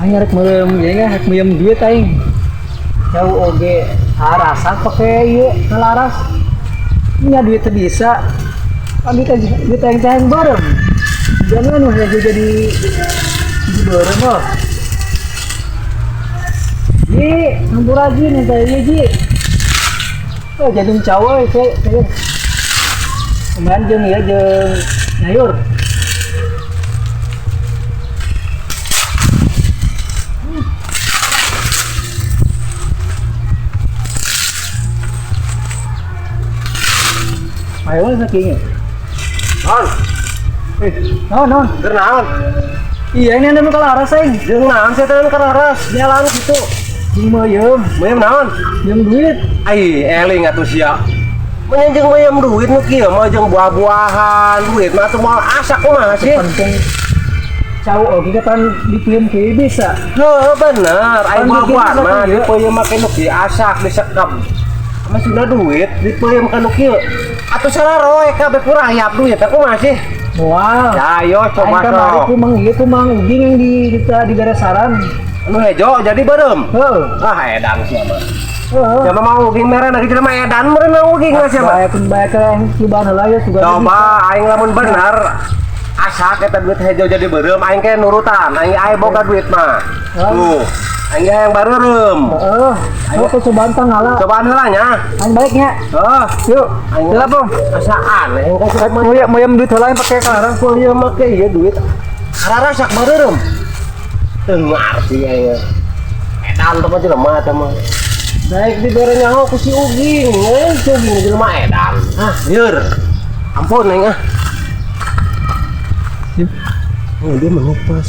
Aing rek meureum ieu nya rek meureum duit aing. Jauh oge arasak pake ieu ngalaras. Nya duit teu bisa. Kan duit duit aing teh yang bareng. Jangan nu jadi jadi beureum mah. Ji, hampura ji minta ieu ji. Oh, jadi cawe teh teh. Lumayan jeung ieu jeung nyayur. Ayo sakinya. Non, Naon naon? keur naon? Iya ini anda nu kalaras aing. Jeung naon sih teh kalaras? Jalan gitu. Jeung meuyeum, Meuyeum naon? jeung duit. Ai, eling atuh sia. Meuyeum jeung meuyeum duit nu kieu mah jeung buah-buahan, duit mah atuh moal asak kumaha sih? Penting cau oge kapan dipieun kieu bisa. Heuh, bener. Ai Pan buah-buahan bikin mah ieu. dipeuyeum make nu kieu asak disekep. Maksudna duit dipeuyeum ka nu kieu. Atuh sararoe kabeh kurayap duit teh kumaha sih? Moal. Ya ayo coba Aing kamari sok. ku mang ieu ku mang Uging yang di kita di saran. Nu hejo jadi beureum. Heuh. Ah edan sia mah. Heuh. Siapa mau uging merah lagi jelema edan meureun mau uging mah siapa? Bae kun bae ke yang cobaan heula ya sugan Coba aing lamun bener asak eta duit hejo jadi beureum aing ke nurutan, aing aing boga duit mah. Tuh, aing ge hayang bareureum. Heeh. Ayo ke cobaan tang ngala. Cobaan heula nya. Aing balik nya. Heuh, Yuk. aing Heula, Bang. Asa aneh ka jelema. Mau duit heula yang pake kalarang. Ku ieu make ieu duit. Kararasak bareureum. Teu ngarti aing. Edan teh mah jelema eta mah. Daek dibere nyaho ku si Uging, si Uging jelema edan. Ah, lieur. Ampun aing ah. Oh, dia mengupas.